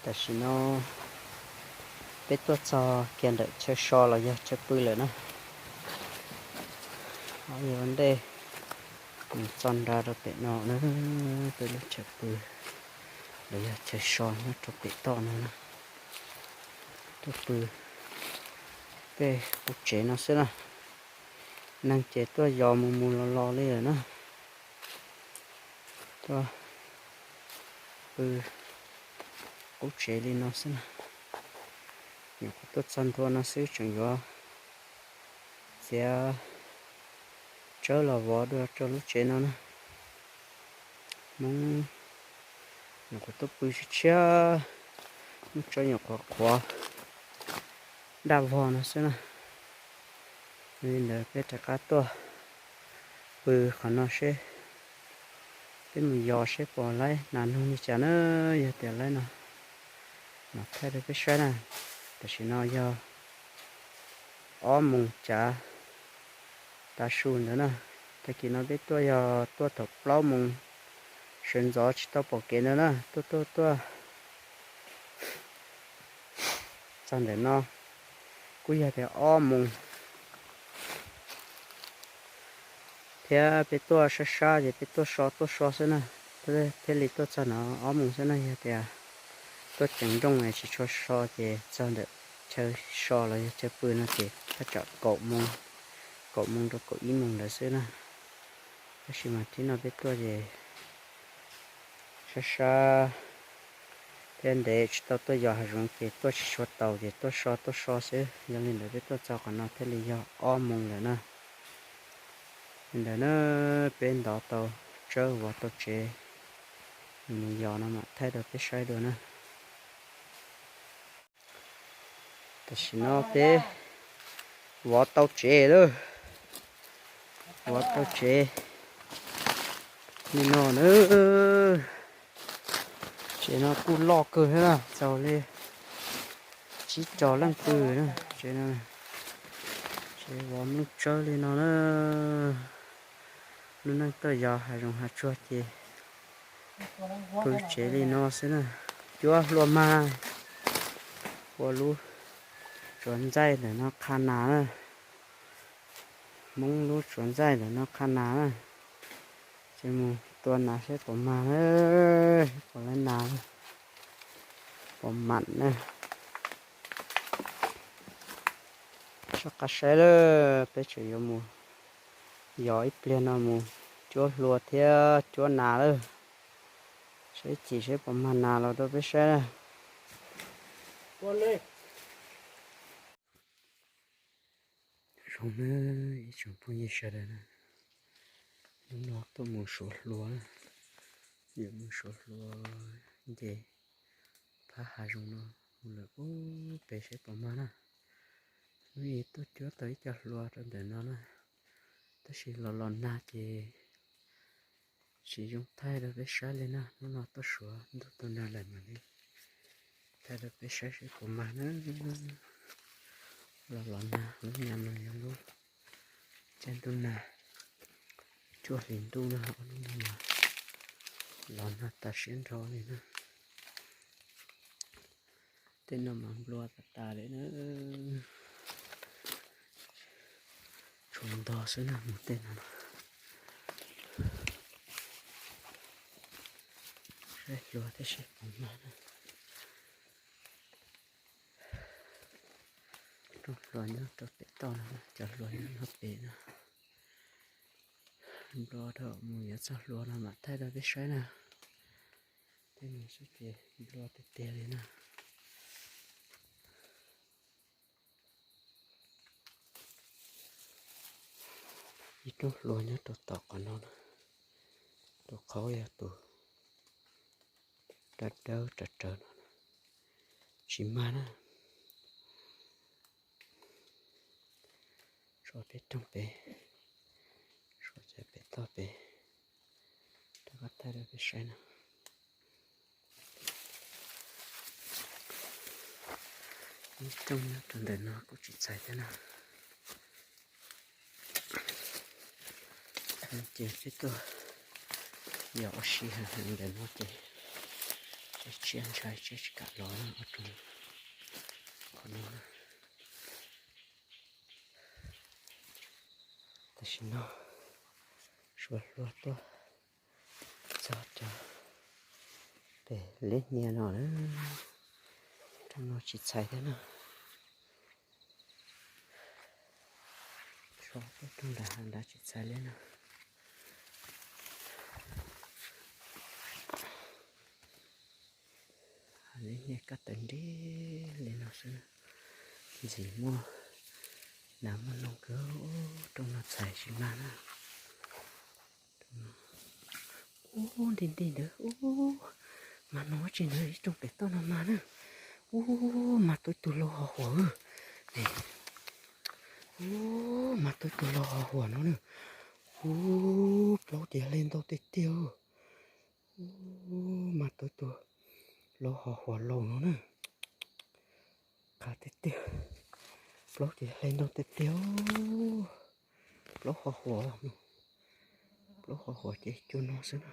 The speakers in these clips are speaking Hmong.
Tam sim no peb tuaj txog kiag ntawm chaw so los yog chaw pw lawm na. Ob yog ua ntej mus txog nrad rau pem no na, peb lub chaw pw los yog chaw so nyob rau pem toj no na. Tuaj pw tej qub tsev no xwb na. Neeg ces tuaj yos mus mus los los li lawm na. Tuaj pw qub tsev li no xwb na. Nyuam qhuav tuaj txog ntua no xwb tseem yuav txiav tsawb los vov dua rau lub tsev no na. Hmoob nyuam qhuav tuaj pw tshiab tshiab, muaj tsawb nyuam qhuav qhuav daj vog no xwb na. Yog li ntawd peb rov qab tuaj pw qhov no seb, peb mus yos seb puas laib nas noog li cas na. Yog tias laib no mam thaij rau peb saib na. Tam sim no yog ob moos cav tav su ntawd na. Tag kis no peb tuaj yog tuaj thaum plaub moos sawv ntxov tsis tau pom kev ntawd na. Tuaj tuaj tuaj txog ntawm no kuj yog tias ob moos thiab peb tuaj sab sab ces peb tuaj so tuaj so xwb na. Thiaj li tuaj txog no ob moos xwb na. Yog tias tuaj ceev nrooj tsis tshua so ces txog ntawm chaw so los yog chaw pw no ces thaj tsam kaum moos, kaum moos rau kaum ib moos ntawd xwb na. Tab sis mas thib no peb tuaj ces sab sab thiab ntev tsis tau tuaj yos hav zoov ces tuaj tsis tshua taus ces tuaj so tuaj so xwb. Yog li ntawd peb tuaj txog qhov no thiaj li yog ob moos lawm na. Li ntawd na, peb ntov tau tsawb vov tau tsev, mus yos no mam thaij rau peb saib dua na. Tam sim no peb vov tau tsev lawm, vov tau tsev li no na. Tsev no kuj loj kawg thiab na, txaus li tsib rau leej pw na. Tsev no, tsev vov nplooj tsawb li no na. Lub neej tuaj yos hav zoov hav tsuag ces pw tsev li no xwb na. Cuab hlua mag, ua lub tsuav ntxaij ntawm no qha nas na. Hmoob lub tsuav ntxaij ntawm no qha nas na. Ces mus tua nas seb puas mag na, puas laib nas, puas mam na. Soj qab saib lawm, peb tseem yuav mus yos ib pliag no mus cuab hlua thiab cuab nas lawm. Saib ib chim seb puas mag nas los rau peb saib na. Zoo na, ib tsoom phooj ywg sawv daws na, hnub no tuaj mus suav hlua na, yuav mus suav hlua nce phab hav zoov no mus lawm ub pem saib puas mag na. Hnub ib tuaj cuab tau ib co hlua rau ntawm no na, tab sis los los nag ces tsis zoo thaij rau peb saib li na. Hnub no tuaj suav ntuj tu nag lawm mam li thaij rau peb saib seb puas mag na. Los los nag, lub nag no yog lub caij ntuj nag, cuaj hlis ntuj na, ob lub nag no los nag tas siab nrho li na. Tej no mas nplua tas tas li na. Tshuav ntog xwb na, mus tej no. Saib hlua thiab seb puas mag na. Rooj hlua nyob rau pem toj no, cov hlua nyob pem no. Nplua dhau mus yuav txog hlua no mam thaij rau peb saib na. Tej no xwb ces nplua tiag tiag li na. Ib rooj hlua nyob rau tom qhov no na, tus qhaub yog tus dawb dawb rawv rawv no, tsis mag na. Tshuav peb rooj pem, tshuav pem toj pem, rov qab thaij rau peb saib na. Ib rooj nyob rau ntawm no kuj tsis txais thiab na. Ces peb tuaj yos ua si heev heev ntawm no ces Tsiaj ntshai tsiaj tsis kam los ua rau qhov no na. Tam sim no Suav hluas tuaj txog cov pem liab hnia no na, rooj no tsis txhais thiab na. Suav tuaj rooj nram hav nrad tsis txhais li na. Liab hnia kab tawv nrib li no xwb, ntxim muaj nas muaj noog kawg, rooj no txhais tsis mag na. Ub, nti nti ntawd, ub, mag noog dab tsi ntawd, ib rooj pem toj no mag na. Ub, mag tau ib tug laug ho huam. Ub, mag tau ib tug laug ho huam no na. Ub, plaub ces hle ntau tiag tiag. Ub, mag tau ib tug laug ho huam laus no na. Qab tiag tiag, plaub ces hle ntau tiag tiag. Plaub ho huam, plaub ho huam ces cua no xwb na.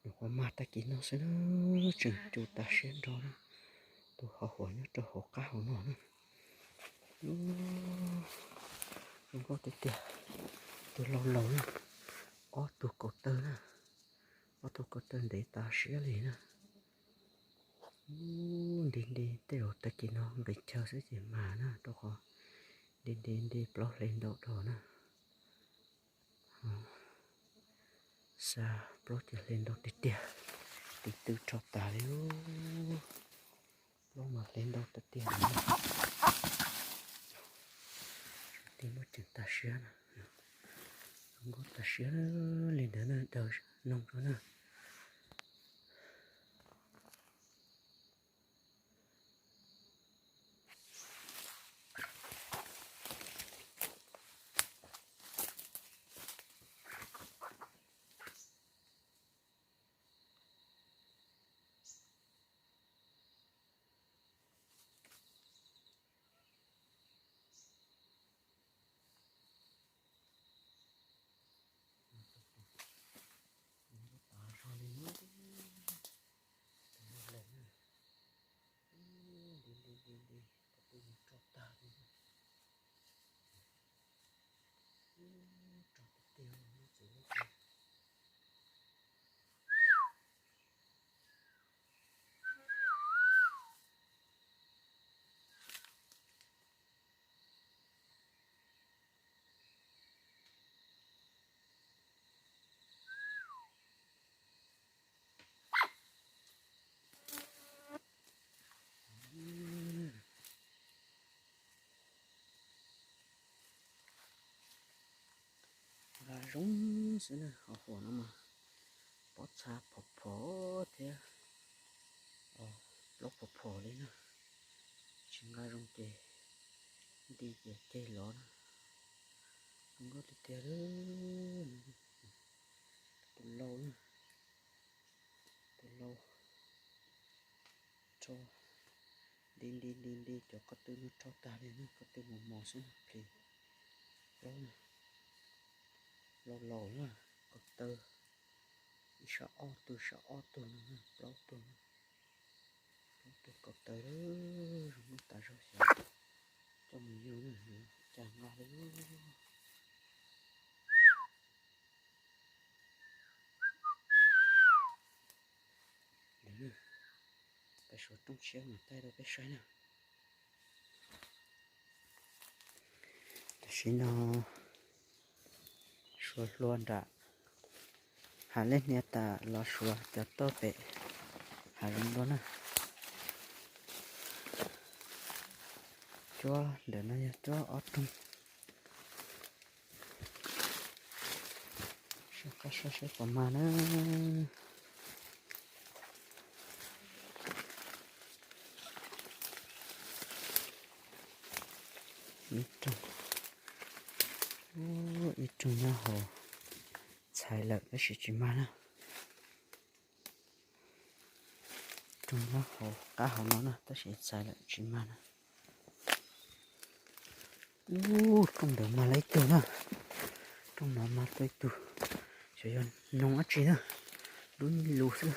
Nyuam qhuav mag tag kis no xwb na, tseem cua tas siab nrho na. Tus ho huam nyob rau hauv qab hauv no na. Zoo nkauj tiag tiag. Tus laug laus na, ob tug kaus taw na, ob tug kaus taw ntev tas siab li na. Nti nti tej zaum tag kis no nqis chaw xwb ces mag na, rau qhov nti nti nti plaub hle ntau dhau na. Xa plaub ces hle ntau tiag tiag, tis tw rho tas li. Plaub mas hle ntau tiag tiag. Tis muab tseem tas siab na, zoo nkauj tas siab li ntawd na, daws noog rau na. Nqa zoo xwb na, ho huam no mas pob txha phom phom thiab plaub phom phom li na. Tsis nqa zoo ces nti ces ceg los na. Zoo nkauj tiag tiag li. Tus lau na, tus lau rho, nti nti nti nti cov ko tw no rho tag li na, ko tw mos mos xwb na, plis plaub na. Lau laus na, ko taw ib sab ob tug, sab ob tug no na, plaub tug na. Plaub tug ko taw zoo nkauj tas zog xyov coj mus yug na, cas nqa li. Peb suav rooj tshiab mas thaij rau peb saib na. Tam sim no suav hluas nram hav liab hnia tas los suav cov toj pem hav zoov dua na. Cuab ntawm no yog cuab ob rooj. Soj qab soj saib puas mag na. Ib rooj, ib rooj nyob hauv txhais lawm tab sis tsis mag na. Rooj nyob hauv qab hauv no na tab sis txhais lawm tsis mag na. Ub, rooj ntawd mag lawm ib tug na. Rooj no mag tau ib tug, xyov yog noog dab tsi na, dub lug xwb.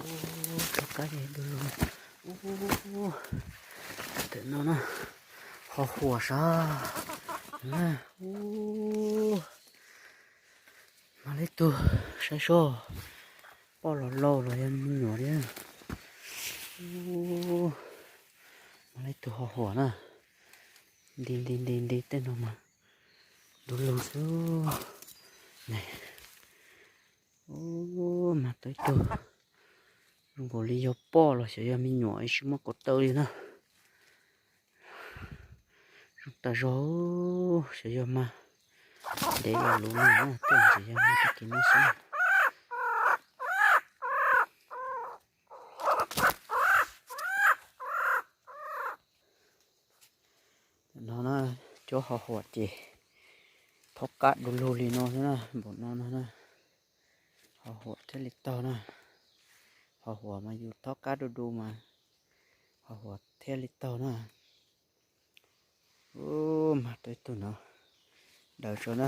Thob kab du lug. Ub, tam no na, ho huam sas. Ub, mas lawv tug saib seb poj los lau los yog me nyuam li. Ub, mas lawv tug ho huam na. Nti nti nti nti tej no mas du lug xwb ne. Ub, mas tau ib tug zoo nkaus li yog poj los xyov yog me nyuam tsis muaj ko taw li na. Zoo tas zog, xyov yog mag ntev los luv no na, tej ntsis yog mag tag kis no xwb. No na, cuab ho huam ces thob kab du lug li no xwb na, npaum no no na. Ho huam thiaj li taug na. Ho huam mas yus thob kab du du mas ho huam thiaj li taug na. Ub, mag tau ib tug no daws tso na.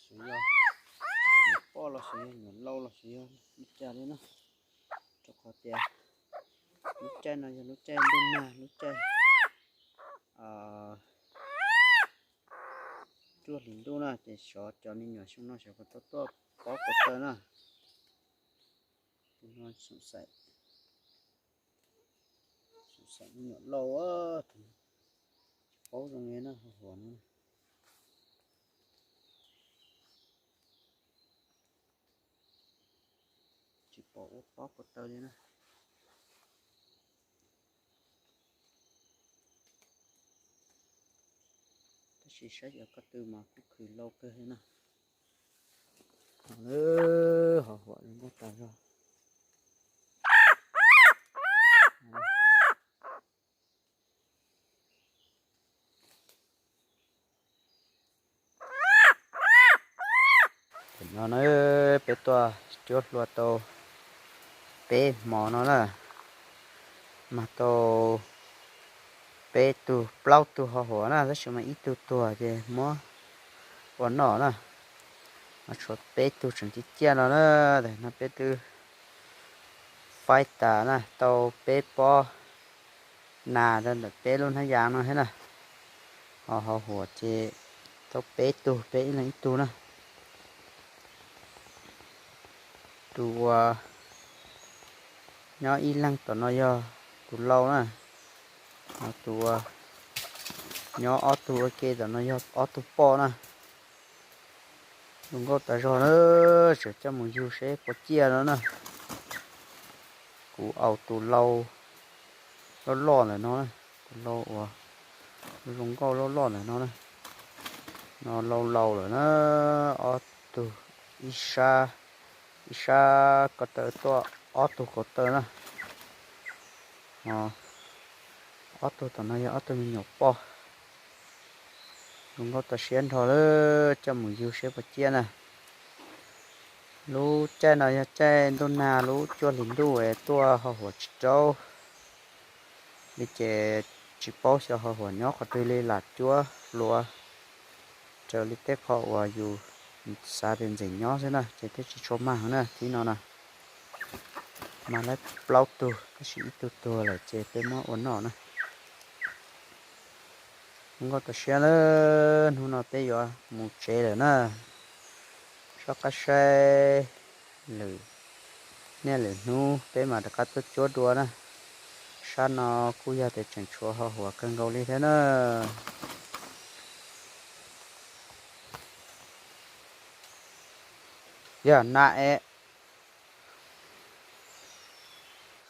Xyov yog nyuam poj los xyov yog nyuam lau los xyov yog li cas li na. Rau qhov tias lub caij no yog lub caij ntuj nag, lub caij cuaj hlis ntuj na, ces xyov cov me nyuam xyoo no xyov puas tau tuaj pob ko taw na. Tus no xoom xaim, xoom xaim me nyuam lau, tsis paub zoo li na, ho huam no. Tsis pom ua pob ko taw li na. Tab sis saib yog ko tw mas kuj khwv lau kawg li na. Ho lawm, ho huam zoo nkauj tas zog. Tam no na, peb tuaj cuab hlua tau peb hmo no na, mag tau peb tug plaub tug ho huam na, tab sis mas ib tug tuag ces muab ua noj na. Mas tshuav peb tug tseem ciaj ciaj no na, tam no peb twb faib tas na, tau peb pob nas rau ntawm peb lub hnab yas no thiab na. Ho ho huam ces tau peb tug, peb ib leeg ib tug na. Tus uas nyob ib leeg tom no yog tus lau na, ho tus uas nyob ob tug ua ke tom no yog ob tug poj na. Zoo nkauj tas zog na, tseem coj mus yug seb puas ciaj no na. Kuv au tus lau loj loj ntawm no na, tus lau uas zoo nkauj loj loj ntawm no na. No lau laus lawm na, ob tug, ib sab, ib sab ko taw tuaj ob tug ko taw na. Ho ob tug tom no yog ob tug me nyuam poj. Zoo nkauj tau siab nrho lawm, coj mus yug seb puas ciaj na. Lub caij no yog caij ntuj nag lub cuaj hlis ntuj es tuaj ho huam tsis raub li ces tsis paub xyov ho huam nyob qhov twg li, lam cuab hlua raws li tej qho uas yus xav tias ntxim nyob xwb na, ces thiaj tsis tshua mag na. Thib no na, mag lawm plaub tug tab sis ib tug tuag lawm ces peb muab ua noj na. Zoo nkauj tau siab lawm, hnub no peb yuav mus tsev lawm na. Soj qab saib lwm niaj lwm hnub peb mam rov qab tuaj cuab dua na. Sab no kuj yog tias tseem tshuav ho huam kawg nkaus li thiab na. Yog na es